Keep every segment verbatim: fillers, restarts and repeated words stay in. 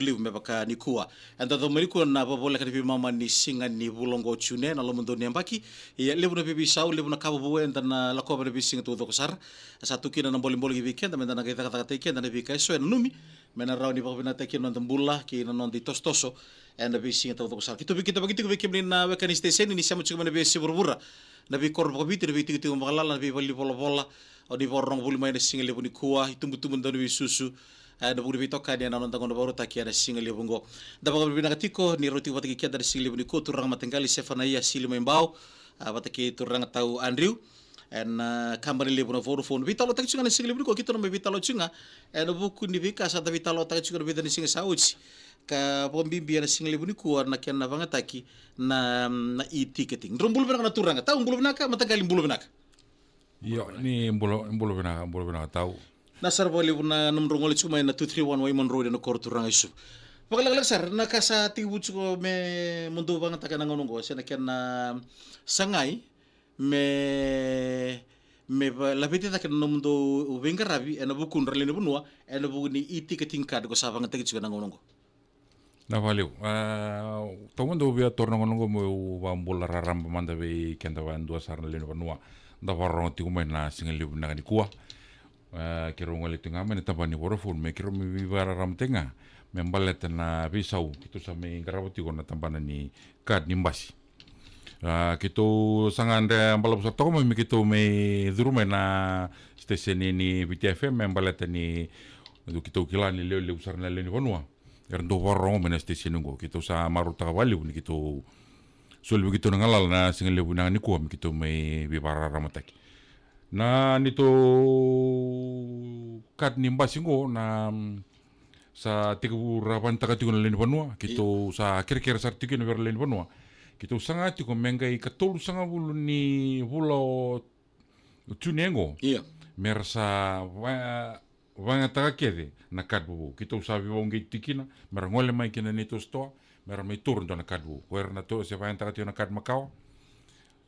levu me vaka nikua. Eda dau mai nikua na vavoleka ni veimama ni siga ni vula oqo o June, na lomadauniu ni yabaki. Ia, levu na veiveisau, levu na ka vovou eda na lakova ena veisiga taucoko sara. Sa tu kina na bolebole ki vei keda, meda na qai cakacakataki keda na veika eso e nanumi me na rawa ni vakavinakataki kina na noda bula kei na noda itosotoso ena veisiga taucoko sara. Keitou veikidavaki tiko vei kemuni na weka ni siteseni ni sema tiko mai na veiyasai vuravura, na veikoro vakaviti, na veitikotiko vakalala, na veivale ni volavola, o ni vakarorogo voli mai ena siga levu nikua, itubutubu, na dauveisusu, e, na vuku ni veitokani ena noda gauna vakarautaki ena siga levu oqo. Da vakavinavinaka tiko ni rau tiko vata kei keda ena siga levu nikua, turaga mataqali Sefanaia Sili mai Bau, a, vata kei turaga tau Andrew, ena, a, kabani levu na Vodafone. Veitalanoataki tiko ga ena siga levu nikua, keitou na mai veitalanoa tiko ga ena vuku ni veika sa da veitalanoataka tiko ena vica ni siga sa oti, ka vakabibi ena siga levu nikua na kena vakayagataki na, na e-ticketing. Drau bula vinaka na turaga. Tau, bula vinaka, mataqali, bula vinaka. Io, ni bula, bula vinaka, bula vinaka tau. Vinaka sara vakalevu na nomudrau gole tiko mai na two three one Waimanu Road ena koro turaga i Suva. Vakalekaleka sara na ka sa tekivu tiko me mo dou vakayagataka ena gauna oqo, se na kena sagai me, me va-, laveti cake na nomudou veiqaravi ena vukudra na lewe ni vanua ena vuku ni e-ticketing card ko sa vakayagataki tiko ena gauna oqo. Vinaka vakalevu. A, taumada au via taura na gauna oqo meu vakabula raraba mada vei keda vakadua sara na lewe ni vanua da vakarorogo tiko mai na siga levu vinaka nikua. A, keirau gole tiko ga mai na tabana ni Vodafone me keirau mai veivakararamataki ga me baleta na veisau keitou sa mai qarava tiko na tabana ni card ni basi. A, keitou sa gadreva balavu sara toka mai me keitou mai curu mai na siteseni ni Viti F M me baleta ni keitou kila ni lewe levu sara na lewe ni vanua era dau vakarorogo mai na siteseni oqo. Keitou sa marautaka vakalevu ni keitou soli vei keitou na galala na siga levu vinaka nikua me keitou mai veivakararamataki. Na neitou card ni basi oqo na, mm, sa tekivu ra vakayagataka tiko na lewe ni vanua, keitou sa kerekere sara tiko kina vei ira na lewe ni vanua. Keitou saga tiko me qai ikatolusagavulu ni vula o June oqo. Io. Me ra sa va-, vakayagataka kece na card vovou. Keitou sa veivakauqeti tiko kina me ra gole mai ki na neitou sitoa me ra mai taura e dua na card vou. Ko ira na tou se vakayagataka tiko na card makawa,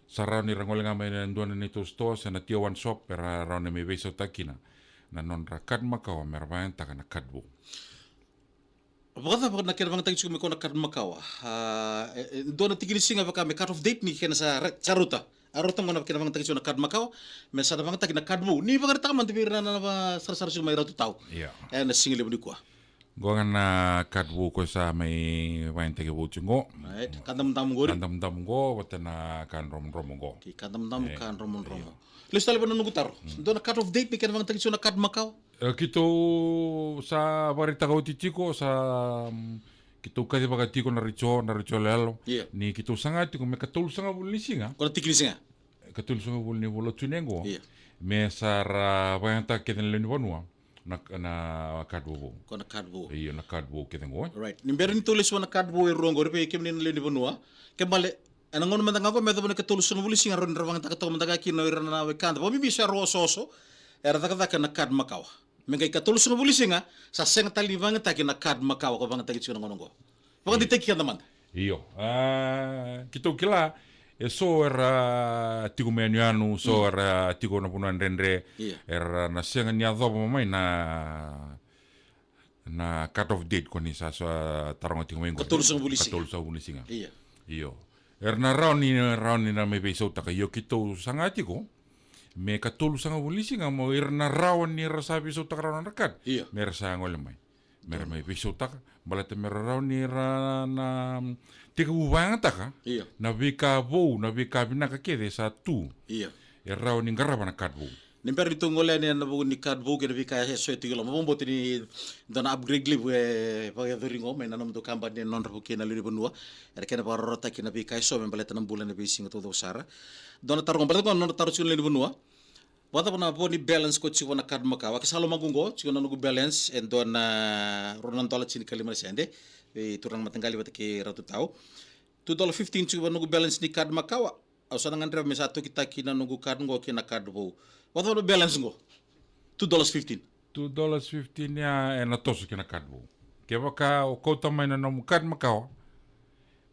sa rawa ni ra gole ga mai na dua na neitou sitoa se na tier one shop era rawa ni mai veisautaka kina na nodra card makawa me ra vakayagataka na card vou. Vakacava na kena vakayagataki tiko mai ko na card makawa? A, e, e, dua na tiki ni siga vaka me cut off date ni kena sa ra-, sa rauta. A rauta gona kena vakayagataki tiko na card makawa me sa na vakayagataki na card vou. Ni vakaraitaka mada vei ira na, na, na sarasara tiko mai Ratu Tau. Ia. Ena siga levu nikua. Qo ga na card vou ko sa mai vakayagataki vou tiko qo. Right. Kadamudamu qori. Kadamudamu qo vata na ka dromodromo qo. Kei kadamudamu, e, ka dromodromo. Io. Lesu tale vei na noqu taro. Mm. Dua na cut off date ni kena vakayagataki tiko na card makawa? E, keitou sa vakaraitaka oti tiko, sa, mm, keitou kacivaka tiko na retio, na retio yaloyalo. Io. Ni keitou saga tiko me ikatolusagavulu ni siga. Ko na tiki ni siga? Ikatolusagavulu ni vula o June qo. Io. Me sa ra vakayagataka kece na lewe ni vanua na, na card vou. Ko na card vou. Io, na card vou kece qo. Right. Ni bera ni tou lesu vua na card vou e rua qori vei kemuni na lewe ni vanua. Ke bale, ena gauna mada ga qo me yacova na ikatolusagavulu ni siga, rawa ni ra vakayagataka toka mada ga kina o ira na wekada. Vakabibi so era osooso era cakacaka na card makawa. Me qai ikatolusagavulu ni siga sa sega tale ni vakayagataki na card makawa ko vakayagataki tiko na gauna oqo. Vakadeitaki keda mada. Io. A, keitou kila e so era tiko mai yanuyanu, so, mm, era tiko na vanua dredre, io, era na sega ni yacova mai na, na cut off date ko ni sa, sa taroga tiko mai qo. Ikatolusagavulu ni siga. Ikatolusagavulu ni siga. Io. Io. Era na rawa ni, rawa ni ra mai veisautaka. Io, keitou saga tiko me ikatolusagavulu ni siga mo ira na rawa ni ra sa veisautaka rawa na nodra card. Io. Me ra sa gole mai me ra mai veisautaka, baleta me ra rawa ni ra na tekivu vakayagataka, io, na veika vou, na veika vinaka kece sa tu. Io. E rawa ni qarava na card vou. Ni bera ni tou gole yani ena vuku ni card vou kei na veika eso e tiko i loma, vakabauta ni dua na upgrade levu e vakayacori qo mai na nomudou kabani ena nodra vukei na lewe ni vanua. Era kena vakarautaki na veika eso me baleta na bula ena veisiga taucoko sara. Dua na taro qo, baleta qo na nodra taro tiko na lewe ni vanua. Vakacava na vo ni balance ko tiko na card makawa? Ke sa lomaqu qo, tiko na noqu balance e dua na rua na dola tinikalima na sede. Vei turaga mataqali vata kei Ratu Tau. Two dollar fifteen tiko na noqu balance ni card makawa. Au sa na gadreva me sa tokitaki na noqu card qo ki na card vou. Vakacava na balance qo? Two dollars fifteen. Two dollars fifteen ya ena toso ki na card vou. Kevaka o kauta mai na nomu card makawa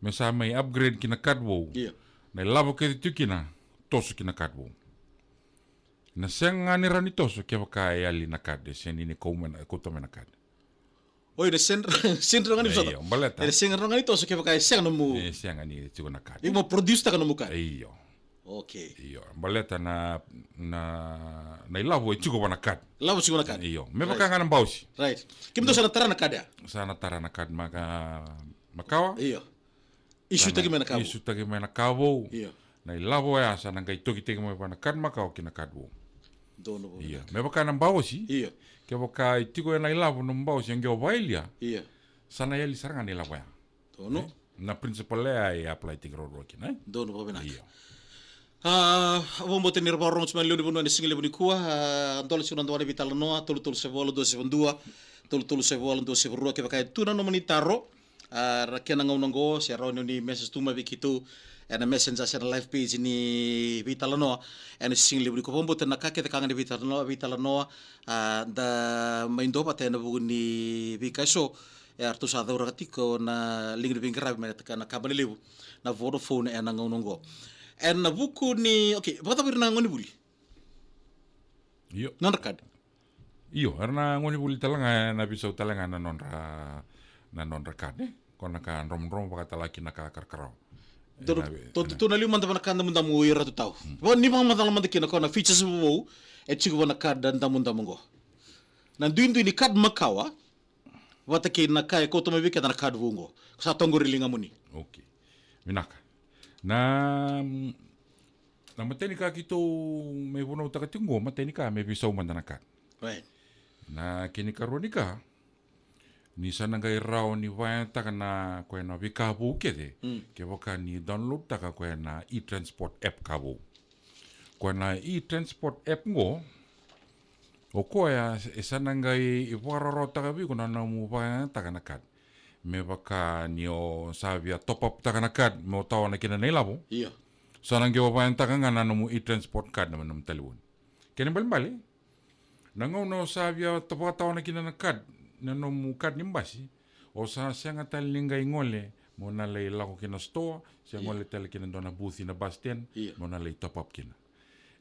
me sa mai upgrade ki na card vou. Io. Na ilavo kece tu kina, toso ki na card vou. Na sega ga ni rawa ni toso kevaka e yali na card, e sega ni kau mai na, kauta mai na card. Oi, na sendra, sendra ga ni visa. Io, baleta. E sendra ga ni toso kevaka e sega nomu. E sega ni tiko na kad. Iko mo produce taka nomu kad. Io. Okay. Io, baleta na, na, na ilavo e tiko va na kad. Ilavo tiko na kad. Io, me vaka ga na bausi. Right. Kemudou sa na tara na kad ya. Sa na tara na kad maka, makawa. Io. Issue taki mai na ka vou. Issue taki mai na ka vou. Io. Na ilavo ya sa na qai toki taki mai va na kad makawa ki na kad vou. Donu vou. Io. Me vaka na bausi. Io. Kevaka e tiko ya na ilavo nomu bausi, e qai o vailia. Io. Sa na yali sara ga na ilavo ya. Donu. E? Na principle ya e apply taki roro kina, e? Donu vou vinaka. Io. A, vakabauta ni ra vakarorogo tiko mai na lewe ni vanua ena siga levu nikua, a, dola tiko na dua na veitalanoa, tolu tolu saiva walu dua saiva dua, tolu tolu saiva walu dua saiva rua, kevaka e tu na nomuni taro, a, ra kena gauna oqo, se rawa ni message tu mai vei keitou, ena messenger se na live page ni veitalanoa, ena siga levu nikua. Vakabauta na ka kece ka ga ni veitalanoa, veitalanoa, a, da mai dua vata ena vuku ni veika eso, e ratou sa cauraka tiko na liga ni veiqaravi mai na kabani levu na Vodafone ena gauna oqo. Ena vuku ni, okay, vakacava ira na gonevuli? Io. Nodra kad. Io, era na gonevuli tale ga, na veisau tale ga na nodra, na nodra kad, e? Ko na ka dromodromo vakatale kina ka karakarawa. Donu, ena ve-, tou, ena tou na liu mada va na ka damudamu i Ratu Tau. Hmm. Va, ni vakamacala mada kina ko na features vovou e tiko va na kad damudamu oqo. Na duidui ni kad makawa, vata kei na ka e kauta mai vei keda na kad vou oqo. Sa toqori ligamuni. Okay. Vinaka. Na, na matai ni ka keitou me vunautaka tiko oqo, matai ni ka me veisau mada na kad. Right. Na kena ikarua ni ka, ni sa na qai rawa ni vakayagataka na koya na veika vou kece, mm, kevaka ni download taka koya na e-transport app ka vou. Koya na e-transport app oqo, o koya e sa na qai vakarawarawataka vei iko na nomu vakayagataka na kad. Me vaka ni o sa via top up taka na kad me o tawana kina na ilavo. Io. Sa na qai o vakayagataka ga na nomu e-transport card na nomu talevoni. Kena ibalebale, na gauna o sa via ta-, vakatawana kina na kad, na nomu kad ni basi, o sa sega tale ni qai gole mo na lai lako ki na sitoa, se, io, gole tale ki na dua na booth ina bus stand, io, mo na lai top up kina.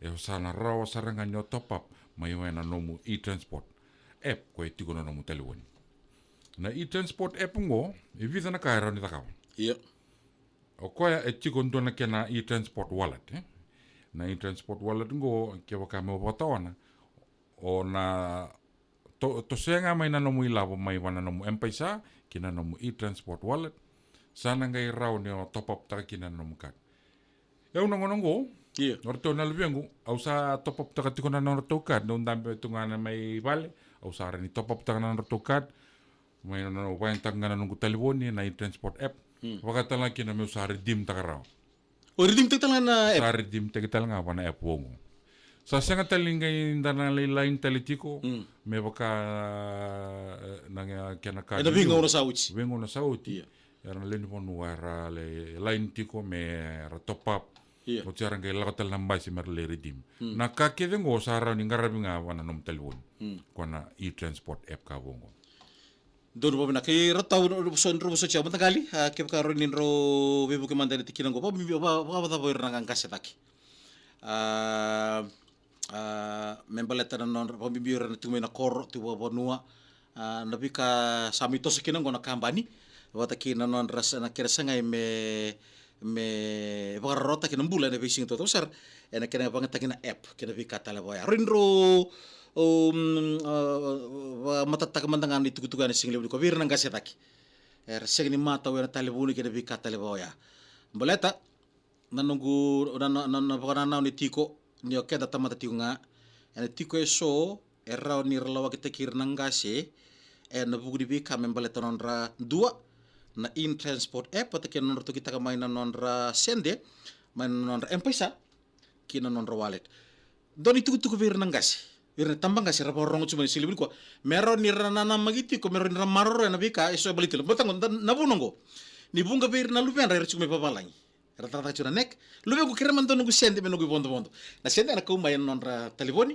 E, o sa na rawa sara ga ni o top up mai vua na nomu e-transport app ko e tiko na nomu talevoni. Na e-transport app oqo, e vica na ka e rawa ni cakava. Io. O koya e tiko dua na kena e-transport wallet, e? Na e-transport wallet oqo, kevaka me o vakatawana, o na to-, tosoya ga mai na nomu ilavo mai va na nomu M-PAiSA ki na nomu e-transport wallet, sa na qai rawa ni o top up taka kina na nomu kad. E, au na gauna oqo, io, o ratou na luvequ, au sa top up taka tiko na nodratou kad, au dabe tu ga na mai vale, au sa rawa ni top up taka na nodratou kad, mai na, na, vakayagataka ga na noqu talevoni na e-transport app. Hmm. Vakatalega kina meu sa redeem taka rawa. O redeem taki tale ga na app? Sa redeem taki tale ga va na app oqo. Sa sega tale ni qai da na lai line tale tiko, mm, me vaka, e, na kena kad. Ena veigauna sa oti. Veigauna sa oti. Io. Era na lewe ni vanua era lai line tiko me ra top up. Io. Oti era qai lako tale na basi me ra lai redeem. Mm. Na ka kece oqo sa rawa ni qaravi ga va na nomu talevoni. Mm. Ko na e-transport app ka vou oqo. Donu vakavinaka. Iratou, drau vosoti au, mataqali, a, kevaka rawa ni drau veivuke mada ena tikina oqo. Vaka, vaka, vakacava o ira na qase cake? A, a, me baleta na nodra, vakabibi o ira na tiko mai na koro, tiko vakavanua. A, na veika sa mai toso kina oqo na kabani, vata kei na nodra sa, na kena sagai me, me vakararawataki na bula ena veisiga taucoko sara, ena kena vakayagataki na app kei na veika tale vaka oya. Rawa ni drau, um, a, vakamatataka mada ga na itukutuku ena siga levu nikua vei ira na qase cake. Era sega ni matau ena talevoni kei na veika tale vaka oya. Baleta na noqu, na, na, na, na vakanananu e tiko, ni o keda tamata tiko ga, ena tiko eso e rawa ni ra lawakitaki ira na qase ena vuku ni veika me baleta nodra dua na e-transport app, vata kei na nodra tokitaka mai na nodra sede mai na nodra M-PAiSA ki na nodra wallet. Dua na itukutuku vei ira na qase, vei ira na tabaqase era vakarorogo tu mai ena siga levu nikua, me rawa ni ra nanamaki tiko, me rawa ni ra maroroya na veika eso e baleti ira. Baleta oqo, na, na vuna oqo, ni vuqa vei ira na luvedra era tiko mai vavalagi. Era cakacaka tiko na NEC. Luvequ, kerea mada dua noqu sede me noqu ivodovodo. Na sede ena kau mai ena nodra talevoni.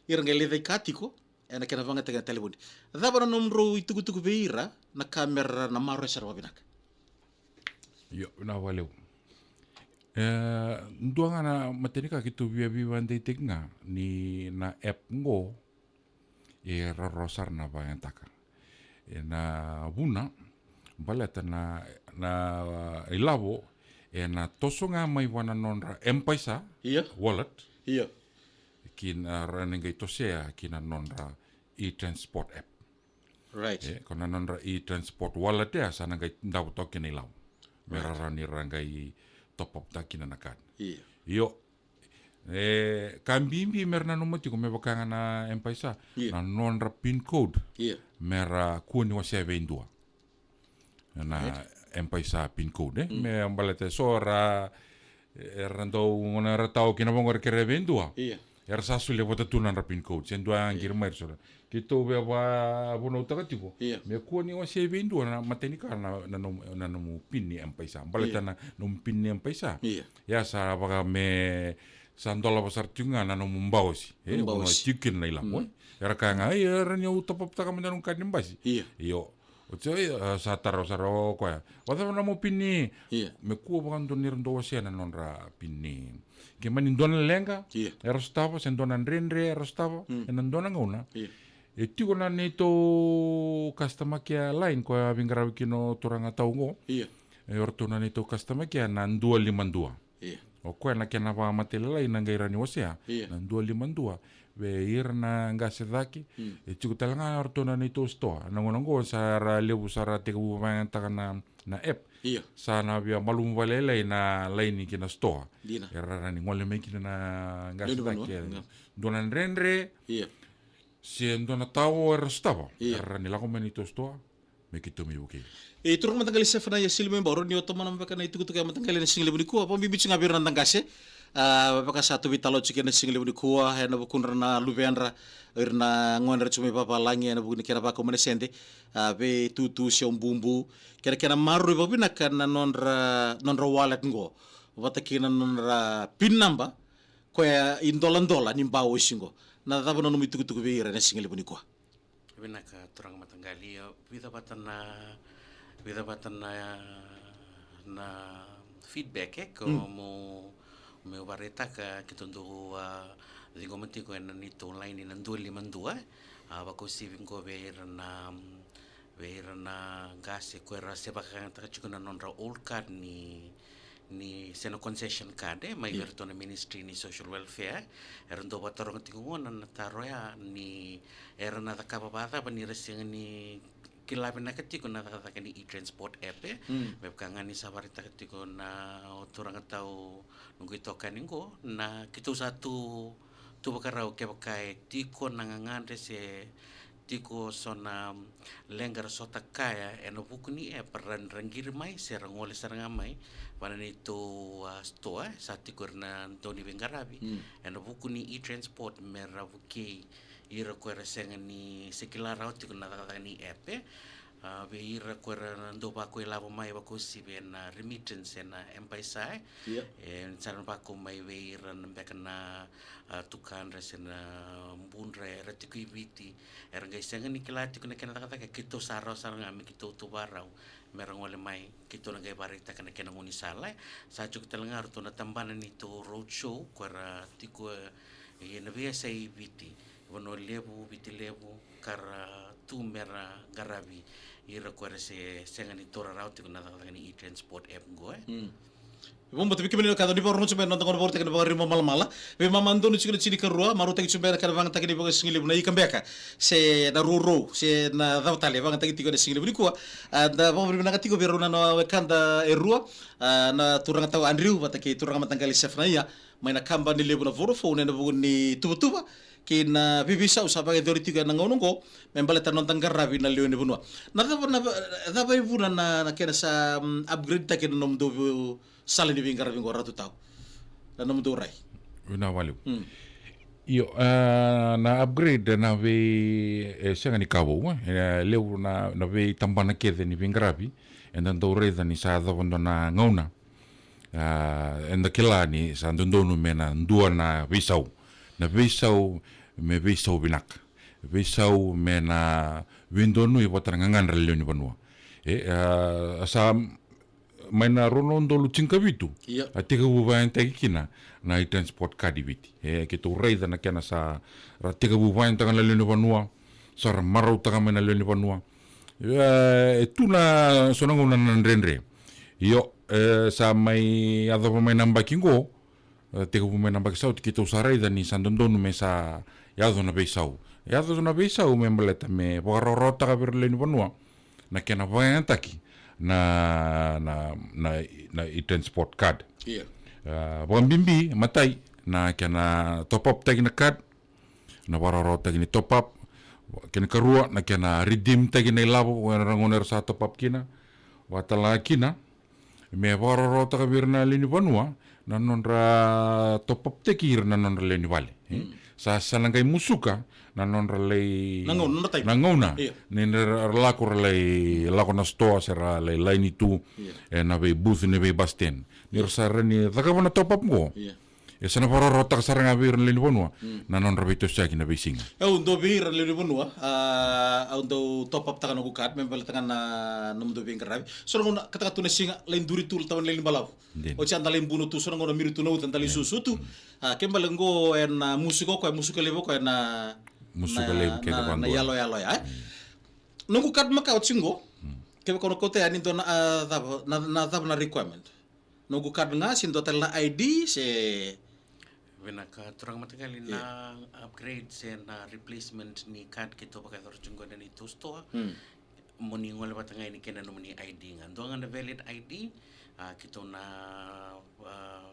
Ira qai lai caka tiko ena kena vakayagataki na talevoni. Cava na nomudrau itukutuku vei ira na ka me ra na maroroya sara vakavinaka? Io, vinaka vakalevu. E, dua ga na matai ni ka keitou via veivakadeitaki ga ni na app oqo e rawarawa sara na vakayagataka. E na vuna, baleta na, na ilavo, e na toso ga mai vua na nodra M-PAiSA Ia. wallet, Ia. ki na ra na qai tosea ki na nodra e-transport app. Right. E, ko na nodra e-transport wallet ya sa na qai davo toka kina ilavo. Me Right. ra rawa ni ra qai top up taka kina na card. Ia. Io, e, ka bibi me ra nanuma tiko me vaka ga na M-PAiSA, Ia. na nodra pin code, Ia. me ra kua ni wasea vei dua. Na Right. M-PAiSA pin code, e? Mm. Me baleta so ra, era dau gona era tau kina vaqo era kerea vei dua. Ia. Era sa solia vata tu na nodra pin code. Se dua Ia. qiri mai ra solia. Keitou via vavunautaka tiko. Ia. Me kua ni wasea vei dua na matai ni ka na, na nomu, na nomu pin ni M-PAiSA. Baleta Ia. na nomu pin ni M-PAiSA. Ia. Ia sa vaka me sa dolava sara tiko ga na nomu bausi. E, Nomu vanua bausi. tiko kina na ilavo, Mm. e? Era kaya ga, "Ai, era ni au top up taka mada nomu card ni basi." Ia. Io. Oti, e, sa taro sara o koya. "Vacava na nomu pin ni?" Ia. Me kua vakadua ni ra dau wasea na nodra pin ni. Ke mani dua na leqa, Ia. era sotava, se dua na dredre, era sotava, Mm. e na dua na gauna. Ia. E tiko na neitou customer care line, koya veiqaravi kina o turaga tau qo. Ia. E o ratou na neitou customer care na dua lima dua. Ia. O koya na kena vakamatailalai na qai rawa ni wasea. Ia. Na dua lima dua. Vei ira na qase cake. Mm. E tiko tale ga o ratou na neitou sitoa. Na gauna qo sa ra levu sa ra tekivu vakayagataka na, na app. Ia. Sa na via malumu vakalailai na laini ki na sitoa. Dina. Era rawa ni gole mai kina na qase Levu cake. Vanua. Ia. Dua na dredre. Ia. Se dua na tau era sotava. Ia. Era rawa ni lako mai na neitou sitoa. Me keitou mai vukei. E turaga mataqali Sefanaia Silimebau, ni o tomana beka na itukutuku e mataqali na siga levu nikua, vakabibi tiko ga vei ira na daqase. A, beka sa tu veitalanoa tiko ena siga levu nikua, ena vukudra na luvedra, o ira na gone era tiko mai vavalagi, ena vuku ni kena vakau mai na sede. A, veitutu se o bubu. Kena, kena maroroi vakavinaka na nodra, nodra wallet qo. Vata kei na nodra pin number, koya idoladola ni bausi qo. Na cava na nomu itukutuku vei ira ena siga levu nikua? Vinaka turaga mataqali, io, vica vata na, vica vata na, na feedback, e, ko Mm. mo, meu vakaraitaka keitou dau, a, ciqoma tiko ena neitou laini na dua lima dua, e. A, vakauasivi qo vei ira na, vei ira na qase ko era se vakayagataka tiko na nodra old card ni ni se na concession card, e, mai Ia. vei iratou na Ministry ni Social Welfare, era dau vakataroga tiko gona na taro ya ni era na cakava vakacava ni ra sega ni kila vinaka tiko na cakacaka ni e-transport app, e. Mm. Me vaka ga ni sa vakaraitaka tiko na o turaga tau noqu itokani qo, na keitou sa tu, tu vakarau kevaka e tiko na gagadre se tiko so na leqa ra sota kaya ena vuku ni app, ra, ra qiri mai se ra gole sara ga mai vua na neitou, a, sitoa, e, sa tiko ira na dau ni veiqaravi. Mm. Ena vuku ni e-transport me ra vukei ira ko era sega ni se kila rawa tiko na cakacaka ni app, e. A, vei ira ko era dau vakailavo mai vakauasivi ena remittance ena M-PAiSA, e. Ia. E, sa na vakau mai vei ira na beka na, a, tukadra se na budra era tiko i Viti. Era qai sega ni kila tiko na kena cakacaka, keitou sa rawa sara ga me keitou tu vakarau me ra gole mai, keitou na qai vakaraitaka na kena gaunisala. Sa tiko tale ga ratou na tabana ni tou road show ko era tiko, e, ena veiyasai i Viti, Vanua Levu, Viti Levu, ka ra tu me ra qaravi ira ko era se sega ni taura rawa tiko na cakacaka ni e-transport app qo, e. Mm. Vakabauta vei kemuni na ka ni vakarorogo tiko mai ena noda gauna vakarautaki na Vakaribamalamala. Veimama donu tiko na tinikarua, marautaki tiko mai na kena vakayagataki ni vakasigalevu na ika beka, se na rourou, se na cava tale e vakayagataki tiko ena sigalevu nikua. A, da vakavinavinaka tiko vei rau na, na wekada e rua, a, na turaga tau Andrew vata kei turaga mataqali Sefanaia, mai na kabani levu na Vodafone ena vuku ni tuvatuva kei na veiveisau sa vakayacori tiko ena gauna oqo me baleta na noda qaravi na lewe ni vanua. Na cava, na va-, cava e vuna na, na kena sa, mm, upgrade taki na nomudou sala ni veiqaravi oqo, Ratu Tau? Na nomudou rai. Vinaka vakalevu. Mm. Io, a, na upgrade na vei, e sega ni ka vou, e, e levu na, na veitabana kece ni veiqaravi eda dau raica ni sa yacova dua na gauna. A, eda kila ni sa dodonu me na dua na veisau. Na veisau me veisau vinaka. Veisau me na veidonui vata na gagadre lewe ni vanua. E, a, sa mai na rua na udolu tinikavitu. Ia. A tekivu vakayagataki kina na e-transport card i Viti. E, keitou raica na kena sa ra tekivu vakayagataka na lewe ni vanua. Sa ra marautaka mai na lewe ni vanua. E, e tu na so na gauna na dredre. Io, e, sa mai yacova mai na baki qo, e, tekivu mai na baki sa oti keitou sa raica ni sa dodonu me sa yaco na veisau. Yaco na veisau me baleta me vakarawarawataka vei ira na lewe ni vanua na kena vakayagataki na, na, na, na e-transport card. Ia. E, vakabibi, matai, na kena top up taki na card, na vakarawarawataki ni top up. Kena karua, na kena redeem taki na ilavo, o ira na gauna era sa top up kina. Vakatala kina, me vakarawarawataka vei ira na lewe ni vanua na nodra top up taki ira na nodra lewe ni vale. E? Mm. Sa, sa na qai musuka na nodra lai Na gauna, nodra time. Na gauna. Ia. Ni ra, ra lako ra lai, lako na stoa se ra lai laini tu. Ia. E na vei booth ni vei bus stand. Ni ra sa ra ni cakava na top up qo. Ia. E sa na vakarawarawataka sara ga vei ira na lewe ni vanua. Mm. Na nodra veitosoyaki na veisiga. Au dau vei ira na lewe ni vanua, a, au dau top up taka noqu card, me baleta ga na nomudou veiqaravi. So na gauna ka taka tu na siga, lai duri tu, tava na lewe ni balavu. Dina. Oti a da lai buno tu, so na gauna miri tu na uca, da lai susu tu. Mm. A, ke bale qo e na musuka o koya, musuka levu o koya na, Musuka na, levu ke na, na na vanua. Yaloyalo ya, e? Mm. Noqu card makawa oti qo, Mm. kevaka o na kauta yani dua na, a, cava, na, na cava na requirement. Noqu card ga, se dua tale na I D, se Vinaka, turaga mataqali, Ia. na upgrade se na replacement ni card keitou vakayacora tiko qo ena neitou stoa. Mm. Mo ni gole vata ga yani kei na nomuni I D ga. Dua ga na valid I D, a, keitou na, a,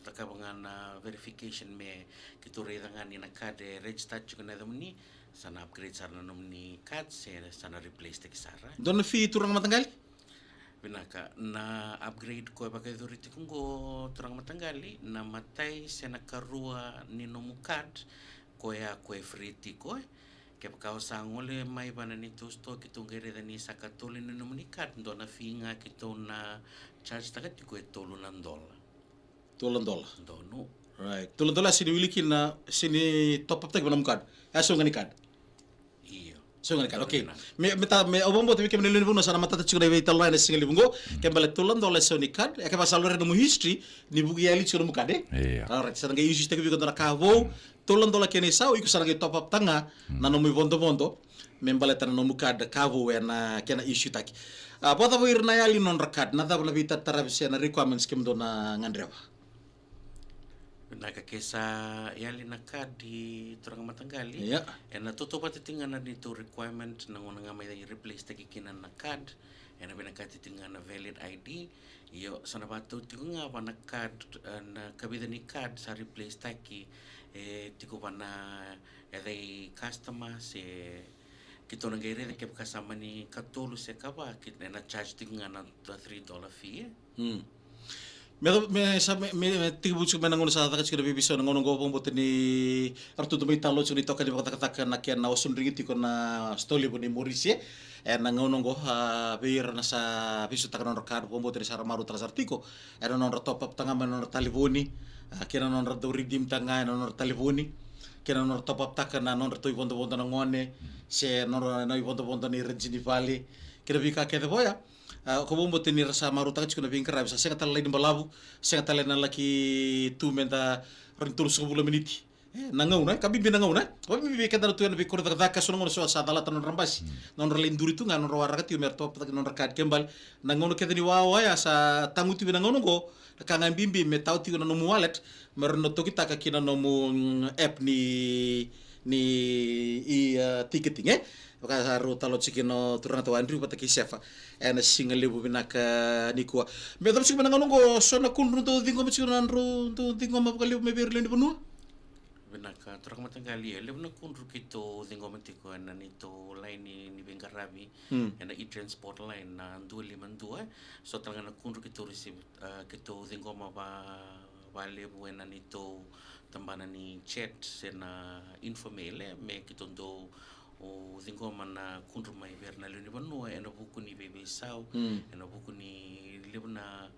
cakava ga na verification me keitou raica ga ni na card e register tiko na yacamuni, sa na upgrade sara na nomuni card, se sa na replace taki sara. Dua na fee, turaga mataqali? Vinaka, na upgrade ko e vakayacori tiko qo, turaga mataqali, na matai se na karua ni nomu card, koya ko e free tiko, e. Kevaka o sa gole mai vei na neitou stoa, keitou qai raica ni sa katolu ni nomuni card, dua na fee ga keitou na charge taka tiko e tolu na dola. Tolu na dola. Donu. Right. Tolu na dola, se ni wili kina, se ni top up taki vei na nomu card. E a sau ga ni card. Io. Sau ga ni card, okay. Vinaka. Me, me ta, me, au vakabauta vei kemuni na lewe ni vanua sa na matata tiko na veitalanoa ena siga levu qo. Mm. Ke bale tolu na dola e sau ni card, e kevaka sa lori nomu history, ni vuki yali tiko nomu card, e? Io. Alright, sa na qai issue taki vei iko dua na ka vou, Mm. tolu na dola kena isau, iko sa na qai top up taka ga Mm. na nomu ivodovodo, me baleta na nomu card ka vou ena kena issue taki. A, vakacava ira na yali nodra card, na cava na veitarataravi se na requirements kemudou na gadreva? Vinaka, ke sa yali na card, turaga mataqali. Ia. Ena tautauvata tiko ga na neitou requirement, na gauna ga mai replace taki kina na card, ena vinakati tiko ga na valid I D. Io, sa na vakatau tiko ga va na card, e, na kavica ni card sa replace taki, e tiko va na, e, yaca i customer, se keitou na qai raica kevaka sa mani katolu se ka va, kei, ena charge tiko ga na three dollar fee, e. Mm. Me, me, sa, me, me, me tekivu tiko mai na gauna sa caka tiko na veiveisau na gauna qo, vakabauta ni ratou dau mai talo tiko ni toka ni vakacakacaka na kena osodrigi tiko na stoa levu ni Morrissey. Ena gauna qo, a, vei ira na sa veisautaka na nodra card, vakabauta ni sa ra marautaka sara tiko ena nodra top up taka ga mai na nodra talevoni, a, kei na nodra dau redeem taka ga ena nodra talevoni, kei na nodra top up taka na nodratou ivodovodo na gone, se nodra na ivodovodo ni rent ni vale, kei na veika kece vaya. A, ko vakabauta ni ra sa marautaka tiko na veiqaravi, sa sega tale laini balavu, sega tale na laki tu meda rawa ni tolusagavulu na miniti. E, na gauna, e, ka bibi na gauna, e. Vakabibi vei keda na tu ena veikoro cakacaka, so na gauna so sa calata na nodra basi. Mm. Na nodra lai duri tu ga, na nodra waraka tiko me ra top up taki na nodra card ke bale. Na gauna kece ni wawa ya sa taguti vei na gauna qo, na ka ga bibi me tawa tiko na nomu wallet, me rawa ni tokitaka ki na nomu, mm, app ni, ni e, a, ticketing, e. Vaka sa rau talo tiko kina o turaga tau Andrew vata kei Sefa. Ena siga levu vinaka nikua. Me cava tiko mai na gauna qo, so na kudru dou ciqoma tiko na drau, dou ciqoma vakalevu mai vei ira lewe ni vanua? Vinaka, turaga mataqali, e levu na kudru keitou ciqoma tiko ena neitou laini ni veiqaravi, Mm. ena e-transport line na dua lima dua. So tale ga na kudru keitou receive, a, keitou ciqoma va, valevu ena neitou tabana ni chat se na infomail, e, me keitou dau ciqoma na kudru mai vei ira na lewe ni vanua ena vuku ni veiveisau, Mm. ena vuku ni levu na,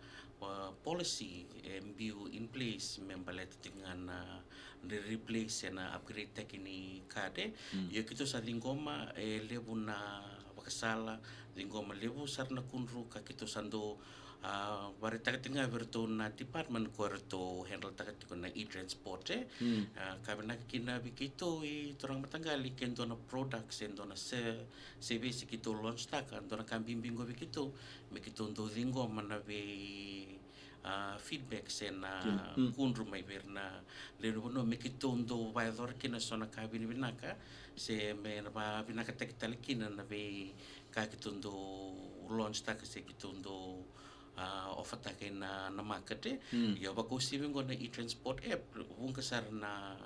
a, policy e biu in place me baleta tiko ga na re-, replace se na upgrade taki ni card, e. Mm. Ia keitou sa ciqoma e levu na vaka sala, ciqoma levu sara na kudru ka keitou sa dau, a, vakaraitaka tiko ga vei iratou na department ko iratou handle-taka tiko na e-transport, e. Mm. A, ka vinaka kina vei keitou i turaga mataqali ke dua na product se dua na se-, service keitou launch-taka, dua na ka bibi qo vei keitou, me keitou dau ciqoma na vei, a, feedback se na, mm, mm, kudru mai vei ira na lewe ni vanua me keitou dau vakayacora kina so na ka vinavinaka, se me na vakavinakataki tale kina na veika keitou dau launch-taka se keitou dau, a, offer-taka ina, na market, e. Mm. Ia vakauasivi qo na e-transport app, vuqa sara na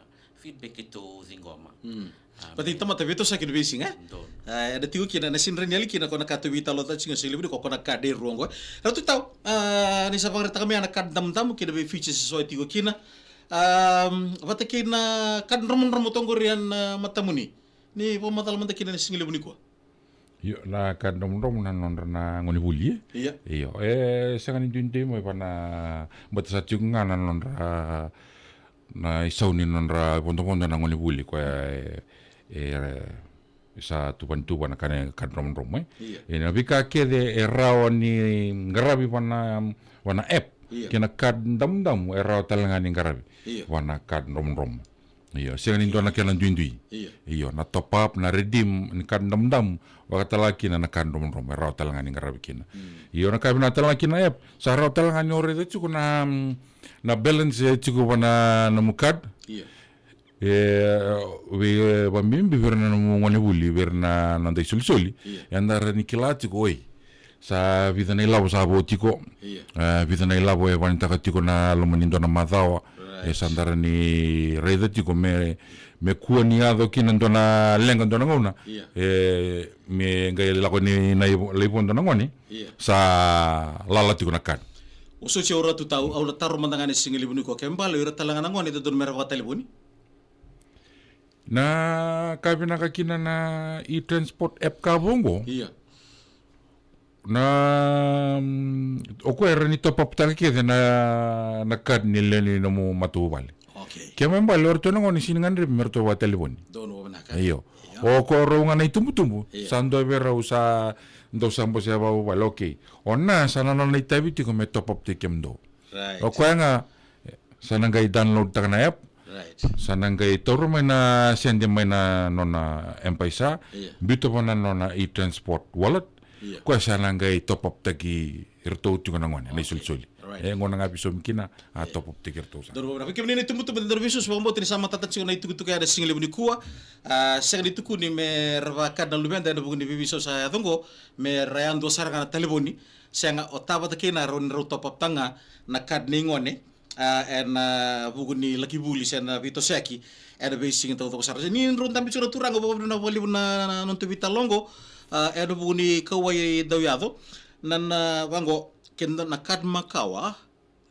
feedback keitou ciqoma. Mm. A, vata kei na tamata veitosoyaki ena veisiga, e? Donu. A, eda tiko kina, na sega ni rawa ni yali kina ko na ka tou veitalanoataka tiko ena siga levu nikua ko na card e rua qo, e. Ratu Tau, a, ni sa vakaraitaka mai ya na card damudamu kei na vei features eso e tiko kina. A, vata kei na card dromodromo toka qori ena matamuni. Ni vakamacala mada kina ena siga levu nikua. Io, na card dromodromo na nodra na gonevuli, e? Ia. Io, e sega ni duidui mai vana, baleta sa tiko ga na nodra, na isau ni nodra vodovodo na gonevuli koya e, e, e sa tuvani tu vana ka na card dromodromo, e? Ia. E na veika kece e rawa ni qaravi vana, vana app. Ia. Kei na card damudamu e rawa tale ga ni qaravi. Ia. Vana card dromodromo. Io, sega ni dua na kena duidui. Io. Io, na top up, na redeem ni card damudamu, vaka tale ga kina na card dromodromo, e rawa tale ga ni qaravi kina. Mm. Io, na ka vinaka tale ga kina na app, sa rawa tale ga ni o raica tiko na, mm, na balance e tiko vana nomu card. Io. E, vei, e, vakabibi vei ira na nomu gonevuli, vei ira na, na noda isolisoli. Io. Eda rawa ni kila tiko, oi, sa vica na ilavo sa vo tiko. Ia. E, vica na ilavo e vakanitaka tiko na loma ni dua na macawa. Right. E sa da rawa ni raica tiko me, me kua ni yaco kina dua na leqa dua na gauna. Ia. E, me qai lako ni na ivo, lai vo dua na gone. Ia. Sa lala tiko na card. Vosoti au Ratu Tau, au na taro mada ga ena siga levu nikua, ke bale o ira tale ga na gone e dodonu me ra vakatalevoni? Na ka vinaka kina na e-transport app ka vo qo. Ia. Na, mm, o koya e rawa ni top up taka kece na, na card ni lewe ni nomu matavuvale. Okay. Ke mai bale o ratou na gone sega ni gadrevi me ratou vakatalevoni. Donu, vinaka. Io. Io. O koya rau ga na itubutubu. Io. Sa dua vei rau sa dau sa bose vakavuvale. Okay. O na sa na nona itavi tiko me top up taki kemudou. Right. O koya ga, e, sa na qai download taka na app. Right. Sa na qai taura mai na sede mai na nona M-PAiSA. Ia. Biuta vana nona e-transport wallet. Ia. Koya sa na qai top up taki iratou tiko na gone, na, okay, isolisoli. Right. E gona ga veisaumi kina, a, yeah, top up taki iratou sara. Donu, vei kemuni na itubutubu, donu, veisusu vakabauta ni sa matata tiko na itukutuku ya ena siga levu nikua. A, sega ni tukuni me ra vaka na luveda ena vuku ni veiveisau sa yaco oqo, me ra yadua sara ga na talevoni. Sega, o tavata kei na rau ni rau top up taka ga na card nei gone, a, ena vuku ni laki vuli se na veitosoyaki ena veisiga taucoko sara. Ni drau dabe tiko na turaga, vakavinavinaka vakalevu na, na, na nodatou veitalanoa oqo, a, ena vuku ni kauwai dauyaco. Na, na, vaqo, keda na card makawa,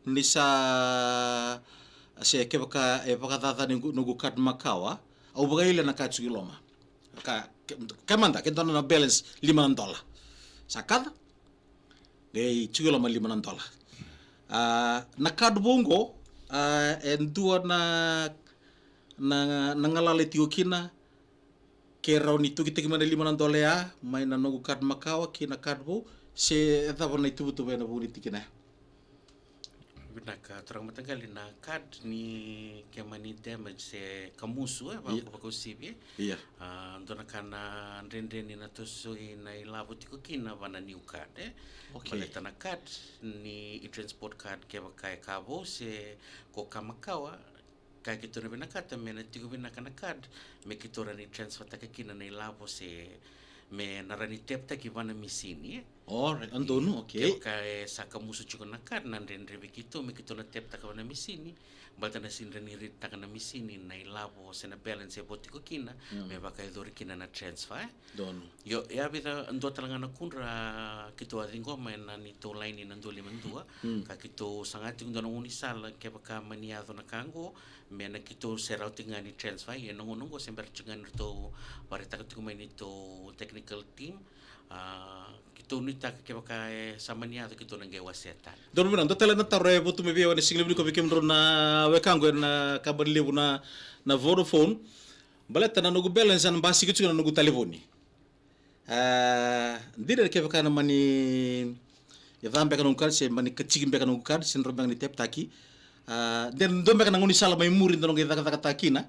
ni sa, se kevaka e vakacacani noqu, noqu card makawa, au vakayalia na ka tiko i loma. Ka, ke, ke mada, ke dua na balance lima na dola. Sa kaca? Qai tiko i loma lima na dola. A, na card vou oqo, a, e dua na, na, na galala e tiko kina, ke rawa ni tokitaki mai na lima na dola ya mai na noqu card makawa ki na card vou, se e cava na ituvatuva ena vuku ni tikina ya? Vinaka turaga mataqali, na card ni ke mani damage se kamusu, e, vaka, yeah, vakauasivi, e. Yeah. A, dua na ka na dredre ni na toso i na ilavo tiko kina va na new card, e. Okay. Baleta na card ni e-transport card kevaka e ka vou se ko ka makawa, ka keitou na vinakata me na tiko vinaka na card, me keitou rawa ni transfer taka kina na ilavo se me na rawa ni tap taki va na misini, e. Alright, a donu, okay. Kevaka e sa kamusu tiko na card, na dredre vei keitou me keitou na tap taka va na misini, baleta na sega ni rawa ni read taka na misini na ilavo se na balance e vo tiko kina, mm, me vakayacori kina na transfer, e. Donu. Io, e a vica dua tale ga na kudra keitou a ciqoma ena neitou laini na dua lima dua, mm, ka keitou saga tiko dua na gaunisala kevaka mani yaco na ka oqo, me na keitou se rawa tiko ga ni transfer, ia na gauna oqo se bera tiko ga ni ratou vakaraitaka tiko mai neitou technical team, a, keitou nuitaka kevaka e sa mani yaco keitou na qai wasea tale. Donu, vinaka, dua tale na taro e votu mai vei au ena siga levu nikua vei kemudrau na wekaqu ena kabani levu na, na Vodafone. Baleta na noqu balance a na basika tiko na noqu talevoni. A, dina kevaka na mani, e ca beka noqu card, se mani kaciki beka noqu card, se dro beka ni teptaki. A, de dua beka na gaunisala mai muri da noqu cakacakataka kina.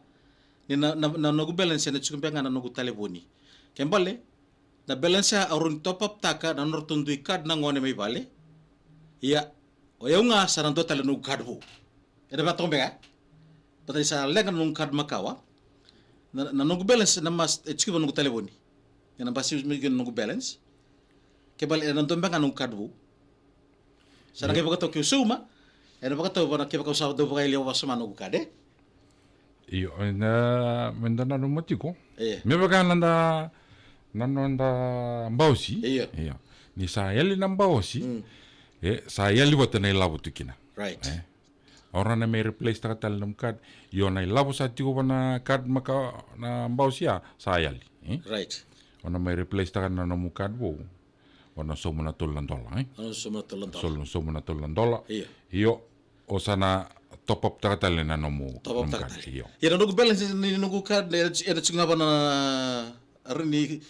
Ni na, na, na noqu balance ena tiko beka ga na noqu talevoni. Ke bale, na balance ya au rawa ni top up taka na nodratou dui card na gone mai vale. Ia, o yau ga sa na dua tale na noqu card vou. Ena vatoka beka. Baleta ni sa leqa na noqu card makawa. Na, na noqu balance na mas, e tiko vua noqu talevoni. Ena basi me kina noqu balance. Ke bale ena dua beka ga noqu card vou. Sa na qai vakatau keu sauma. Ena vakatau vana kevaka au sa dau vakayalia vakasama noqu card, e? Io, na, me da nanuma tiko. Io. Me vaka na da, na noda baosi. Io. Io. Ni sa yali na baosi. Mm. E, sa yali vata na ilavo tu kina. Right. E. O na mai replace taka tale na nomu card. Io, na ilavo sa tiko vana card maka na baosi ya, sa yali. E? Right. O na mai replace taka na nomu card vou. O na sauma na tolu na dola, e? O na sauma na tolu na dola. Sauma, sauma na tolu na dola. Io. Io, o sa na top up taka tale na nomu, top up nomu taka card. Tale. Io. Ia na noqu balance ni noqu card, e, e na tiko ga vana, a, ni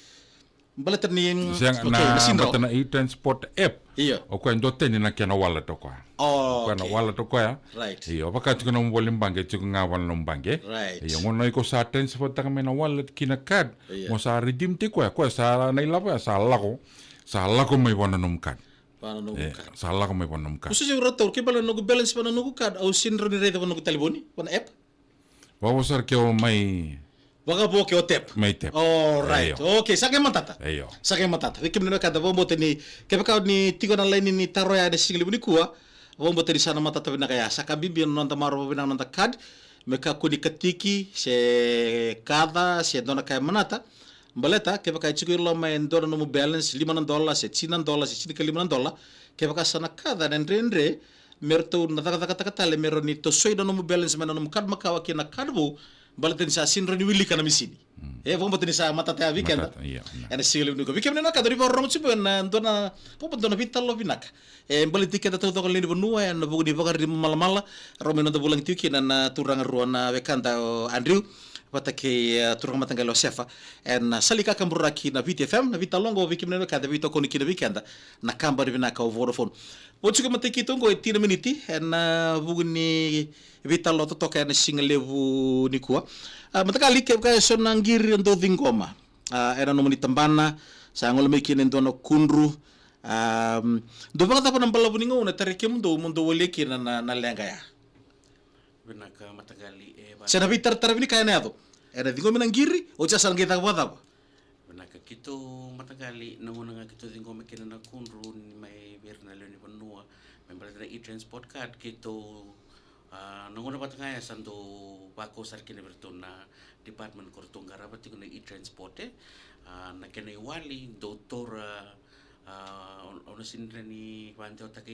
baleta ni, sega, okay, na, na sidra. Baleta na e-transport app. Io. O koya e dua tani na kena wallet o koya. Oh, o koya na, okay, wallet o koya. Right. Io, vaka tiko na nomu voli baqe, tiko ga vana nomu baqe. Right. Io, gauna iko sa transfer taka mai na wallet ki na card. Io. Mo sa redeem tiko koya, koya sa na ilavo ya, sa lako, sa lako mai vana nomu card. Vana nomu card. Sa lako mai vana nomu card. Au sega ni rawa ni taura, ke bale na noqu balance vana noqu card, au sega ni rawa ni raica vana noqu talevoni, vana app. Vakavo sara ke o mai. Vakavo ke o tap. Mai tap. All right. Io. Okay, sa qai matata. Io. Sa qai matata. Vei kemuni na wekada, vakabauta ni, kevaka ni tiko na laini ni taro ya ena siga levu nikua, vakabauta ni sa na matata vinaka ya. Sa ka bibi na noda maroroya vinaka na noda card, me kakua ni katiki, se kaca, se dua na ka e manata. Baleta, kevaka e tiko i loma e dua na nomu balance, lima na dola, se tini na dola, se tinikalima na dola, kevaka sa na kaca na dredre, me ratou na cakacakataka tale me rawa ni tosoi na nomu balance mai na nomu card makawa ki na card vou, baleta ni sa sega ni rawa ni wilika na misini. Mm. E, vakabauta ni sa matata ya vei keda. Matata, io, io. Ena siga levu nikua. Vei kemuni na wekada, ni vakarorogo tiko ena dua na, vakabauta dua na veitalanoa vinaka. E baleti keda taucoko na lewe ni vanua ena vuku ni vakariri malamala, rau mai noda vulagi tiko kina na turaga rua na wekada o Andrew vata kei, e, turaga mataqali o Sefa. Ena sala ni kakaburaki na Viti F M, na veitalanoa oqo vei kemuni na wekada, veitokoni kina vei keda na kabani vinaka o Vodafone. Vo tiko matai keitou oqo e tini na miniti ena vuku ni veitalanoa totoka ena siga levu nikua. A, mataqali, kevaka e so na qiri e dau ciqoma, a, ena nomuni tabana, sa gole mai kina e dua na kudru, a, dau vakacava na balavu ni gauna e tarai kemudou mo dou walia kina na, na leqa ya? Vinaka mataqali, e, se na veitaratara vinaka ena yaco. Ena ciqomi na qiri, oti sa na qai caka vakacava? Vinaka, keitou mataqali, na gauna ga keitou ciqoma kina na kudru ni mai vei ira na lewe ni vanua me baleta na e-transport card, keitou, a, na gauna vata ga ya sa dau vakau sara kina vei iratou na department ko ratou qarava tiko na e-transport, e. A, na kena iwali, dou taura, a, au, au na sega ni vakadewataka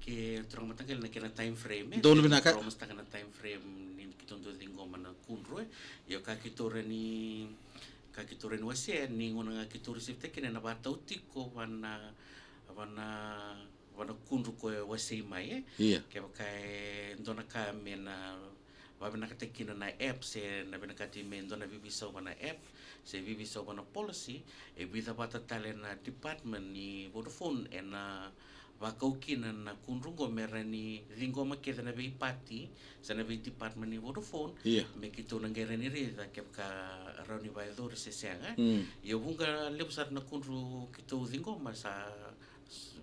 ke turaga mataqali na kena time frame, e. Donu vinaka. Promise taka na time frame ni keitou dau ciqoma na kudru, e. Io, ka keitou rawa ni, ka keitou rawa ni wasea ni gauna ga keitou receive-taka kina ena vakatau tiko vana, vana, vana kudru ko e wasei mai, e. Io. Kevaka e dua na ka me na vavinakataki kina na app, se na vinakati me dua na veiveisau vana app, se veiveisau vana policy, e vica vata tale na department ni Vodafone ena vakau kina na kudru oqo me rawa ni ciqoma kece na veipati se na veidepartment ni Vodafone, io, me keitou na qai rawa ni raica kevaka rawa ni vakayacori se sega. Mm. Ia vuqa levu sara na kudru keitou ciqoma sa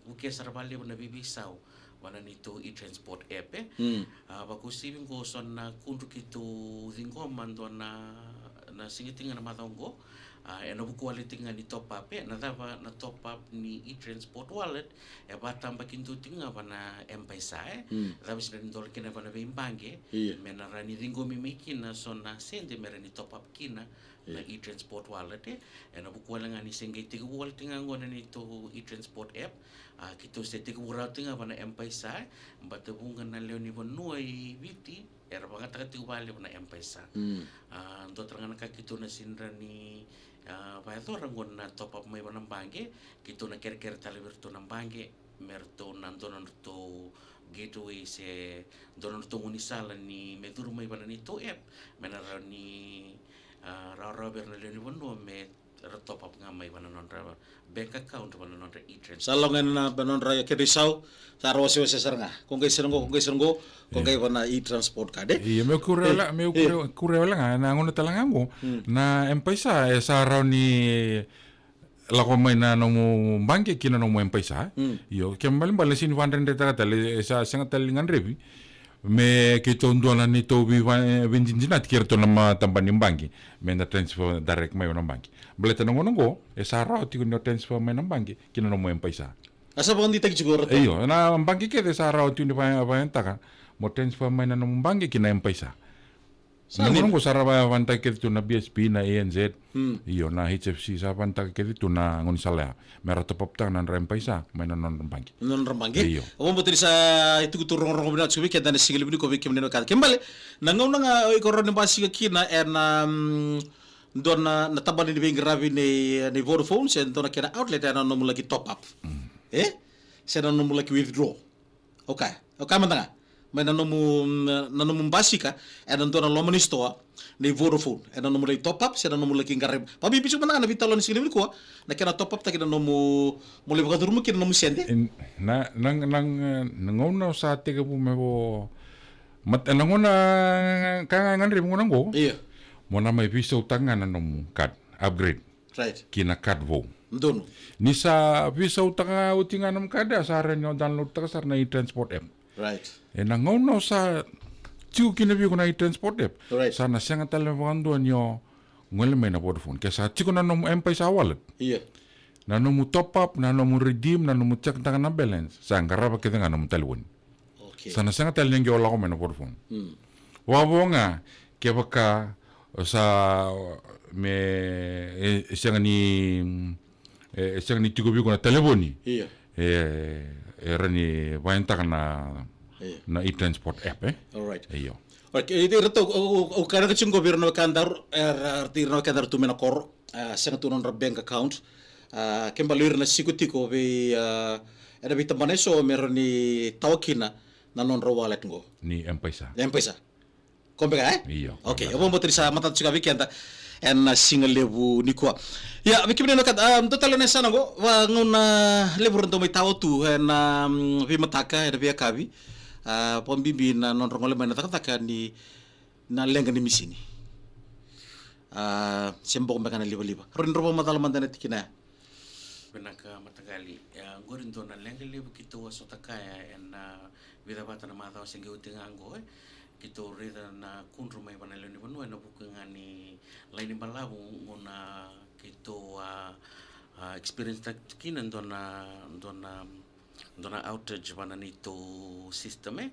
vukea sara vakalevu na veiveisau vana neitou e-transport app, e. Mm. A, vakauasivi oqo so na kudru keitou ciqoma dua na, na siga tiko ga na macawa oqo. A, ena vuku wale tiko ga ni top up, e. Na cava? Na top up ni e-transport wallet e vakatabakidua tiko ga vana M-PAiSA, e. Mm. Cava sina ni dola kina vana veibaqe, io, me na rawa ni ciqomi mai kina so na sede me rawa ni top up kina na, io, e-transport wallet, e. Ena vuku wale ga ni se qai tekivu wale tiko ga oqo na neitou e-transport app. A, keitou se tekivu rawa tiko ga vana M-PAiSA, e. Baleta vuqa na lewe ni vanua i Viti era vakayagataka tiko vakalevu na M-PAiSA. Mm. A, dua tale ga na ka keitou na sega ni rawa ni, a, vakayacora oqo na top up mai vana baqe, keitou na kerekere tale vei iratou na baqe me ratou na dua na nodratou gateway se dua na nodratou gaunisala ni me curu mai vana neitou app, me na rawa ni, a, rawarawa vei ira na lewe ni vanua me ra top up ga mai vana nodra bank account, vana nodra e-transfer. Sa lako ga na, na nodra kedra isau, sa ra wasewase sara ga. Ko qai sere qo, ko qai sere qo, ko qai vana e-transport card, e? Io, meu kuria wale, meu kuria, kuria wale ga, na gauna tale ga qo, na M-PAiSA, e sa rawa ni lako mai na nomu baqe ki na nomu M-PAiSA. Io, ke balebale sega ni vakadredretaka tale, e sa sega tale ni gadrevi me keitou dua na neitou vei, veidinadinati kei ratou na matabani baqe, me da transfer direct mai na baqe. Baleta na gauna qo, e sa rawa tiko ni o transfer mai na baqe ki na nomu M-PAiSA. A sa vakadeitaki tiko o ratou? Io, na baqe kece sa rawa tiko ni vaka, vakayagataka mo transfer mai na nomu baqe ki na M-PAiSA. Sa dina. Na gauna qo sa ra vakayagataka kece tu na B S P, na A N Z. Io, na H F C sa vakayagataka kece tu na gaunisala ya me ra top up taka na nodra M-PAiSA mai na nodra baqe. Na nodra baqe. Io. Au vakabauta ni sa itukutuku rogorogo vinaka tiko vei keda ena siga levu nikua vei kemuni na wekada. Ke bale, na gauna ga o iko rawa ni basika kina ena, mm, dua na, na tabana ni veiqaravi nei, nei Vodafone, se dua na kena outlet, ena nomu laki top up. E? Se na nomu laki withdraw. Okay, okay, mada ga. Mai na nomu, na nomu basika ena dua na loma ni sitoa nei Vodafone, ena nomu lai top up se na nomu laki qaravi. Vakabibi tiko mada ga na veitalanoa ni siga levu nikua, na kena top up taki na nomu, mo lai vakacuruma kina na nomu sede. E, na, na, na, na gauna o sa tekivu me vo, mat-, na gauna ka ga e gadrevi gauna qo. Io. Mo na mai veisautaka ga na nomu card, upgrade. Right. Ki na card vou. Donu. Ni sa veisautaka oti ga na nomu card, a sa rawa ni o download taka sara na e-transport app. Right. Ena gauna o sa tiko kina vei iko na e-transport app, right, sa na sega tale vakadua ni o gole mai na Vodafone. Ke sa tiko na nomu M-PAiSA wallet. Io. Na nomu top up, na nomu redeem, na nomu check taka na balance, sa qarava kece ga na nomu talevoni. Okay. Sa na sega tale ni qai o lako mai na Vodafone. Mm. Vakavo ga kevaka sa me, e, e sega ni, e, e sega ni tiko vei iko na talevoni. Io. E, e rawa ni vakayagataka na, io, na e-transport app, e? All right. Io. All right, e, e, ratou, o, o, o, ka raica tiko qo vei ira na wekadaru, e, ra, ira na wekadaru tu mai na koro. A, sega tu na nodra bank account. A, ke bale o ira na siko tiko vei, a, ena veitabana eso me rawa ni tawa kina na nodra wallet qo. Ni M-PAiSA. M-PAiSA. Ko beka, e? Io, ko beka. Okay, au vakabauta ni sa matata tiko ga vei keda ena siga levu nikua. Ia, vei kemuni na wekada, a, dua tale na yasana qo, va gauna levu ra dau mai tawa tu ena, mm, veimataka, ena veiyakavi. A, vakabibi na nodra gole mai na cakacaka ni na leqa ni misini. A, se boko beka na livaliva. Rawa ni drau vakamacala mada ena tikina ya. Vinaka mataqali. Ia, qori dua na leqa levu keitou a sota kaya ena vica vata na macawa se qai oti ga qo, e. Keitou raica na kudru mai vua na lewe ni vanua ena vuku ga ni laini balavu, gauna keitou a, a, experience taki kina dua na, dua na dua na outage vua na neitou system, e.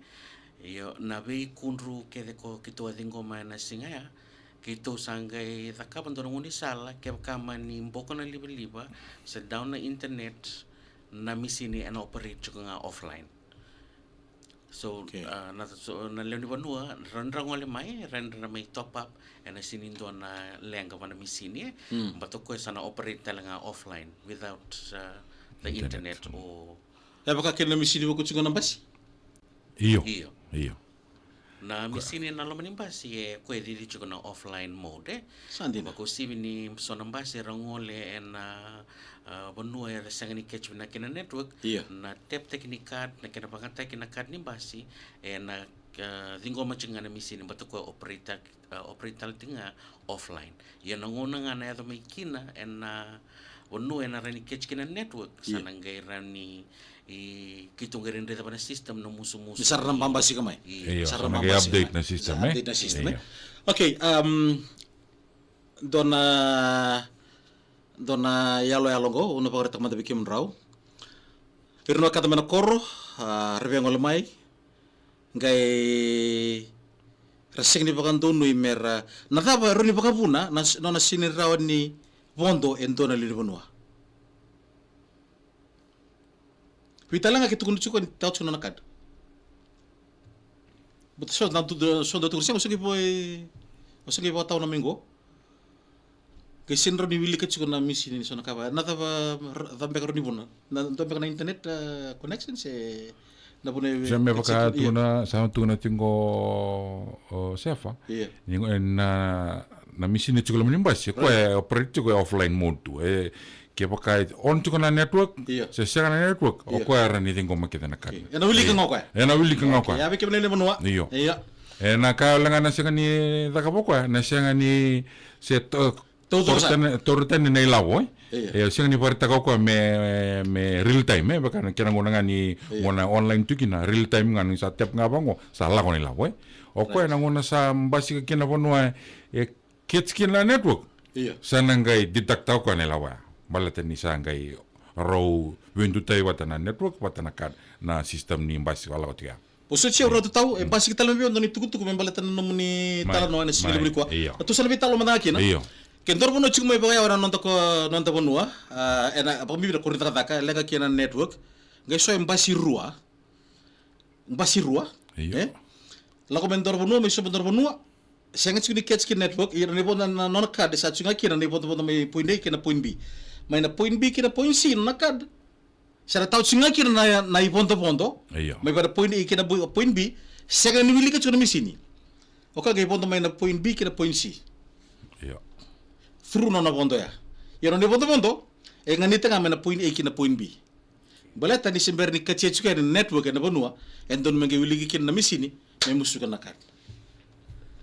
Io, na veikudru kece ko keitou a ciqoma ena siga ya, keitou sa qai cakava dua na gaunisala, kevaka mani boko na livaliva se down na internet, na misini ena operate tiko ga offline. So, okay, a, na, so, na lewe ni vanua, ra, ra gole mai, ra, ra mai top up ena sega ni dua na leqa vua na misini, e. Mm. But o koya sa na operate tale ga offline without, uh, the internet, internet, mm, or E vaka kina na misini vaka tiko na basi? Io. Io. Io. Na misini ena loma ni basi e koya e cici tiko na offline mode, e. Sa dina. Vakauasivi ni so na basi era gole ena, a, vanua era sega ni catch vinaka kina na network. Io. Na tap taki ni card, na kena vakayagataki na card ni basi, ena, a, ciqoma tiko ga na misini, but o koya operate, a, operate tale tiko ga offline. Ia na gauna ga na yaco mai kina ena vanua ena rawa ni catch kina na network, sa, io, na qai rawa ni, i, keitou qai raica vua na system na musumusu. Ni sa ra na babasika mai. Io. Io, sa ra na qai babasika mai. Update na system, sa, e? Update na system, e? Io. Okay, um, dua na, dua na yaloyalo qo au na vakaraitaka mada vei kemudrau. Vei ira na wekada mai na koro, a, ra via gole mai. Qai ra sega ni vakadonui me ra, na cava e rawa ni vakavuna na, na nona sega ni rawa ni vodo e dua na lewe ni vanua. Vei tale ga ke tukuna tiko ni tau tiko na nona card. But so na tu, so na tukuna sega, o sega ni vo, o sega ni vakatau na mai qo. Ke sega ni rawa ni wilika tiko na misini ni so na ka va. Na cava, cava beka rawa ni vuna? Na dua beka na internet, a, connection se na vuna e, se me vaka tukuna, sa tukuna tiko o Sefa. Io. Ni, e, na, na misini e tiko loma ni basi, o koya e operate tiko e offline mode tu. E, kevaka e on tiko na network, Io. se sega na network, o Io. koya e rawa ni ciqoma kece na card. Io. Ena wilika ga o koya. Ena wilika ga o koya. Ia, vei kemuni na vanua. Io. Io. E, na ka levu ga na sega ni cakava o koya, na sega ni se to-, Taucoko sara. Taura tani, taura tani na ilavo, e? Io. E, sega ni vakaraitaka o koya me, me real time, e? Vaka na kena gauna ga ni Io. gauna online tu kina, real time ga ni sa tap ga vaqo, sa lako na ilavo, e? O koya Right. na gauna sa basika kina vanua, e catch kina na network. Io. Sa na qai deduct o koya na ilavo ya. Baleta ni sa qai rau veidutavi vata na network, vata na card, na system ni basi ka lako tiko ya. Vosoti au Ratu Tau, e basika tale mai vei au e dua na itukutuku me baleta na nomuni Mai, talanoa ena siga mai, levu nikua. io. Na tou sa na veitalanoa mada ga kina. Io. Ke dua na vanua tiko mai vakayawa ena noda ko, noda vanua, a, ena vakabibi na koro ni cakacaka, e leqa kina na network. Qai so e basi rua. Basi rua. Io. E? Lako mai dua na vanua, mai sobu dua na vanua. Sega tiko ni catch kina network, ia na ivodo na, na nona card, sa tiko ga kina na ivodovodo mai point A kei na point B. Mai na point B kei na point C, na card. Sa na tau tiko ga kina na, na ivodovodo. Io. Mai vei na point A kei na bu-, point B, sega ni wilika tiko na misini. O koya qai vodo mai na point B kei na point C. Io. Through nona vodo ya. Ia nona ivodovodo, e ganita ga mai na point A kei na point B. Baleta ni se bera ni katia tiko yani na network ena vanua, e dodonu me qai wiliki kina na misini, me musuka na card.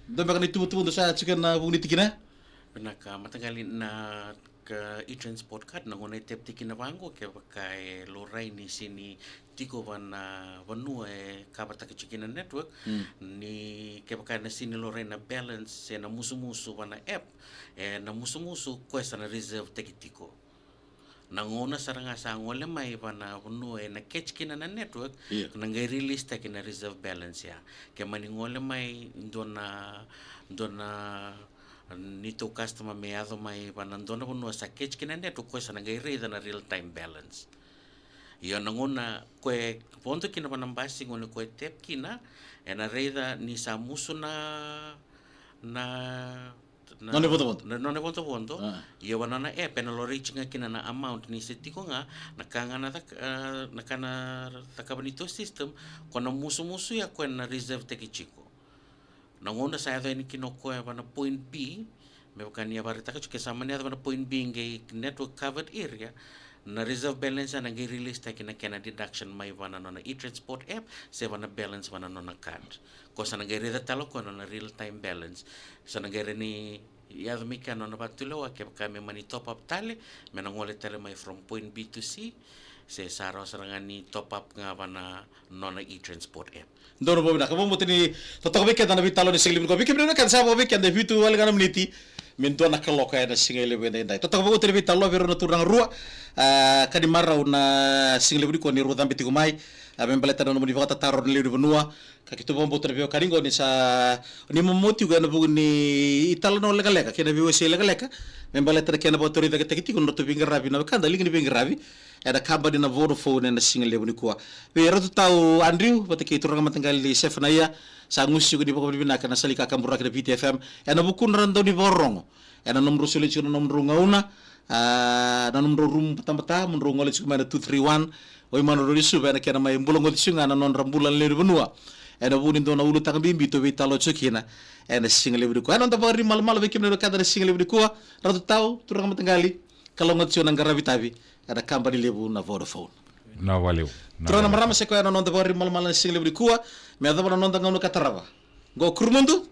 Dua beka na ituvatuva dou sa tiko ena vuku ni tikina? Vinaka, mataqali na ka e-transport card, na gauna e tap tiko kina vaqo, kevaka e laurai ni sega ni tiko va na vanua e cover-taka tiko kina na network, Mm. ni kevaka ena sega ni laurai na balance, se na musumusu va na app, e na musumusu, koya sa na reserve-taki tiko. Na gauna sara ga sa gole mai va na vanua ena catch kina na network, Io. na qai release-taki na reserve balance ya. Ke mani gole mai dua na, dua na neitou customer me yaco mai va na dua na vanua sa catch kina na network, koya sa na qai raica na real time balance. Io, na gauna koya e vodo kina va na basi, gauna koya e tap kina, ena raica ni sa musu na, na na Nona ivodovodo. Na nona ivodovodo. Ah. Ia va nona app, ena laurai tiko ga kina na amount ni se tiko ga, na ka ga na cak-, ah, na ka na cakava neitou system, ko na musumusu ya koya na reserve-taki tiko. Na gauna sa yaco yani kina o koya va na point B, me vaka ni a vakaraitaka tiko, ke sa mani yaco va na point B qai network covered area, na reserve balance ya na qai release-taki na kena deduction mai va na nona e-transport app, se va na balance va na nona card. Ko sa na qai raica tale o koya na nona real time balance. Sa na qai rawa ni yaco mai kea na nona vakatulewa, kevaka me mani top up tale, me na gole tale mai from point B to C, se sa rawa sara ga ni top up ga va na nona e-transport app. Donu, vakavinavinaka. Vakabauta ni totoka vei keda na veitalanoa ni siga levu nikua. Vei kemuni na wekada, sa vo vei keda e vitu wale ga na miniti me dua na kaloko ena siga levu edaidai. Totoka vakauta ni veitalanoa vei rau na turaga rua, a, ka ni marau na siga levu nikua ni rau cabe tiko mai, a, me baleta na nomuni vakatataro na lewe ni vanua. Ka keitou vakabauta na veiwekani qo ni sa, ni momo tiko ena vuku ni italanoa lekaleka kei na veiwasei lekaleka me baleta na kena vakatorocaketaki tiko na nodratou veiqaravi na wekada, liga ni veiqaravi ena kabani na Vodafone ena siga levu nikua. Vei Ratu Tau Andrew vata kei turaga mataqali Sefanaia, sa gusu tiko ni vakavinavinaka na sala ni kakaburaki na Viti F M ena vukudra na dau ni vakarorogo, ena nomudrau solia tiko na nomudrau gauna, a, na nomudrau rumu batabata, mo drau gole tiko mai na two three one, o Imanu Raunisuva, ena kena mai bulagoci tiko ga na nodra bula na lewe ni vanua. Ena vuku ni dua na ulutaga bibi tou veitalanoa tiko kina ena siga levu nikua. Ena noda vakariri malamala vei kemuni na wekada na siga levu nikua, Ratu Tau, turaga mataqali, kalougata tiko na qaravi tavi ena kabani levu na Vodafone. Na vakalevu. Na vakalevu. Turaga na marama, sa i koya na noda vakariri malamala na siga levu nikua, me yacova na noda gauna ka tarava. Qo Kurumudu.